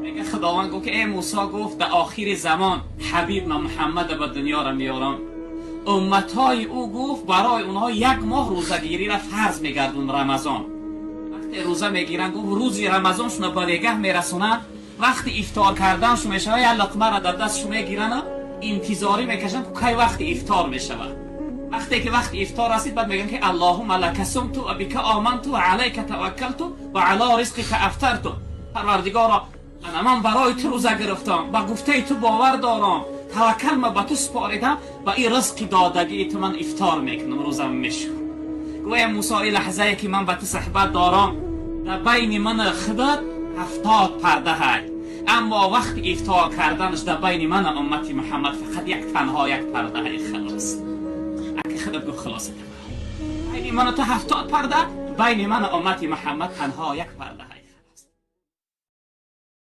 Мега Худованд гуфт ки эй Мусо, гуфт, дар охири замон ҳабиб ман Муҳаммад ба дунё ра меорам. Умматҳои ӯ, гуфт, барои онҳо як моҳ рӯзагириро фарз мегардун, Рамазон. Вақте рӯза мегиранд, гуфт, рӯзи Рамазоншуна ба бегаҳ мерасонанд, вақти ифтор карданшу мешавад, як луқмаро дар дастшу мегиранд, интизорӣ мекашанд, кай вақти ифтор мешавад. Вақте ки вақти ифтор расид, баъд мегӯянд ки аллоҳумма лака сумту ва бика оманту ва алайка таваккалту ва ало ризқика афтарту. Парвардигоро, ана ман барои ту рӯза гирифтам, ба гуфтаи ту бовар дорам, таваккал ма ба ту супоридам, ба ин ризқи додагии ту ман ифтор мекунам, рӯзам мешукам. Гӯя Мусо, ин лаҳзае ки ман ба ту суҳбат дорам, дар байни ман худат 70 парда ҳай, аммо вақти ифтор карданаш дар байни ман уммати Муҳаммад фақат як, танҳо як парда ҳай, халос. Аки худат гуфт, хулоса, байни ману ту 70 парда, байни ман уммати Муҳаммад танҳо як парда.